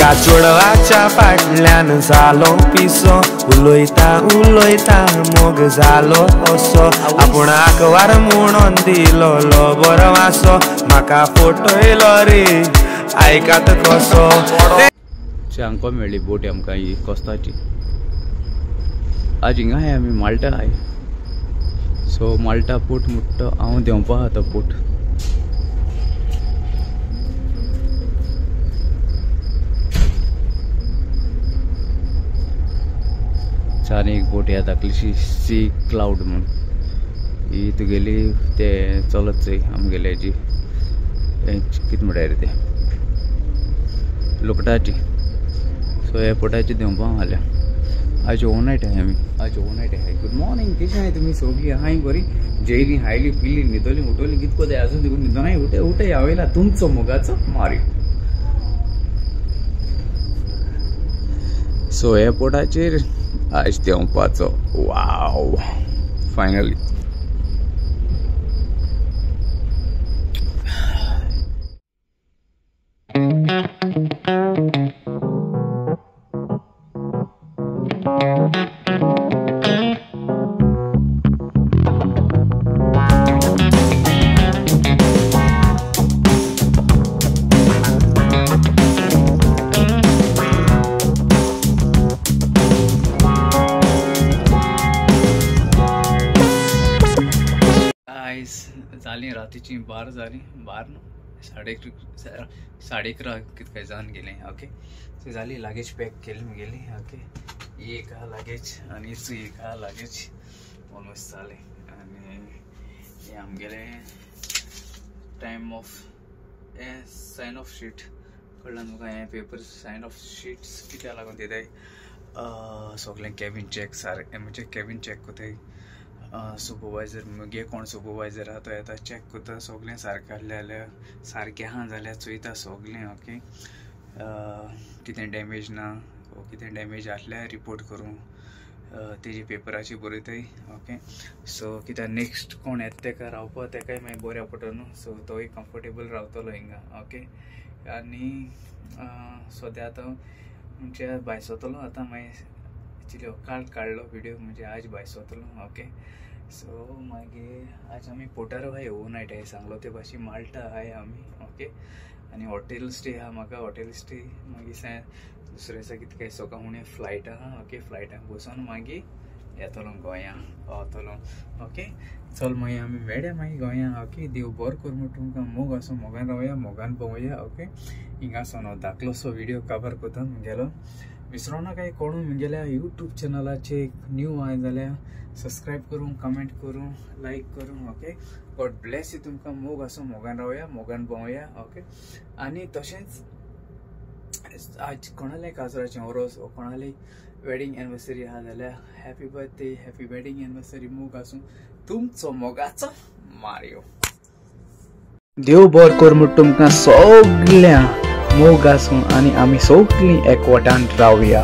एका चेडवाच्या फाटल्यान जालो पिसो, उलयता उलयता मोग जालो असो, आपूणाक वार म्हणून दिलो बरो वासो, म्हाका फटयलो रे आयकात कसो. हांकां मेळ्ळी बोट आमकां ही कोस्ताची. आज हिंगा आहाय आमी माल्टा आहाय. सो माल्टा पोट मुट्टो हांव देंवपा आहा तो पोट. आनी एक बोट ह्या धाकलीशी सी क्लावड म्हूण ही तुगेली ते चलत चोय आमगेले हेजी कितें म्हणटाय रे ते लुकटाची. सो ह्या पोटाची देंवपा हाल्या. आज ओवरनायट आहाय आमी, आज ओवरनायट आहाय. गुड मॉर्निंग, कशी आहाय तुमी सगळीं? आहाय बरी? जेयली हायली पिली न्हिदली उठवली कितें कोताय अजून देखून न्हिदोनाय. उठे उठे हांव तुमचो मोगाचो मारियो. सो एअरपोर्टाचेर आज देंवपाचो. वाव, फायनली. जाली रातीची 12 जाली, 12 न्हू 11:30 कितें काय जावन गेलें. ओके, सो जाली लगेज पॅक केली मुगेली. ओके, ही एक आहा लगेज आनी एक आहा लगेज ऑलमोस्ट जालें. आनी हें आमगेलें टायम ऑफ हें सायन ऑफ शीट कळ्ळें तुमकां. हें पेपर सायन ऑफ शीट्स कित्याक लागून दिताय, सगळें कॅबीन चॅक सारकें म्हणजे कॅबीन चॅक कोताय. सुपरवायजर मुगे कोण सुपरवायजर आहा तो येता चॅक करता सगळें सारकें आहलें जाल्यार सारकें आहा जाल्यार चोयता सगळें. ओके, कितें डॅमेज ना वो कितें डॅमेज आहल्यार रिपोर्ट करूं तेजी पेपराची बरयताय. ओके, सो कित्याक नेक्स्ट कोण येता तेका रावपा तेकाय मागीर बऱ्या पडटा न्हू, सो तोय कम्फर्टेबल रावतलो हिंगा. ओके, आनी सद्या आतां म्हणजे भायसतलो आतां मागीर एक्चुअली काल काडलो व्हिडिओ म्हणजे आज भायसतलो. ओके, सो मागीर आज आमी पोर्टार आहाय ओवरनायट आहाय सांगलो ते भाशेन माल्टा आहाय आमी. ओके, आनी हॉटेल स्टे आहा म्हाका, हॉटेल स्टे मागीर दुसरे दिसा कितें काय सकाळ फुडें फ्लायट आहा. ओके, फ्लायटान बसून मागीर येतलो गोंया पावतलो. ओके, चल मागीर आमी मेळया मागीर गोंया. ओके, देव बरो करूं म्हूण तुमकां, मोग आसूं, मोगान रावया, मोगान भोंवया. ओके, हिंगासून हांव धाकलोसो व्हिडिओ कवर करता मुगेलो. विसरो नाकाय कोणूय मुगेल्या यूट्यूब चॅनलाचेर न्यू आहाय जाल्यार सबस्क्रायब करूं, कमेंट करूं, लायक करूं. ओके, गॉड ब्लेस you तुमकां, मोग आसूं, मोगान रावया, मोगान भोंवया. ओके, आनी तशेंच आज कोणालें काजराचें ओरोस वो कोणाली वेडिंग एनिवर्सरी आहा जाल्यार happy birthday, happy wedding anniversary. मोग आसूं, तुमचो मोगाचो मारियो. देव बरो कर म्हूण तुमकां सगळ्यांक, मोग आसूं आनी आमी सगळीं एकवटान रावया.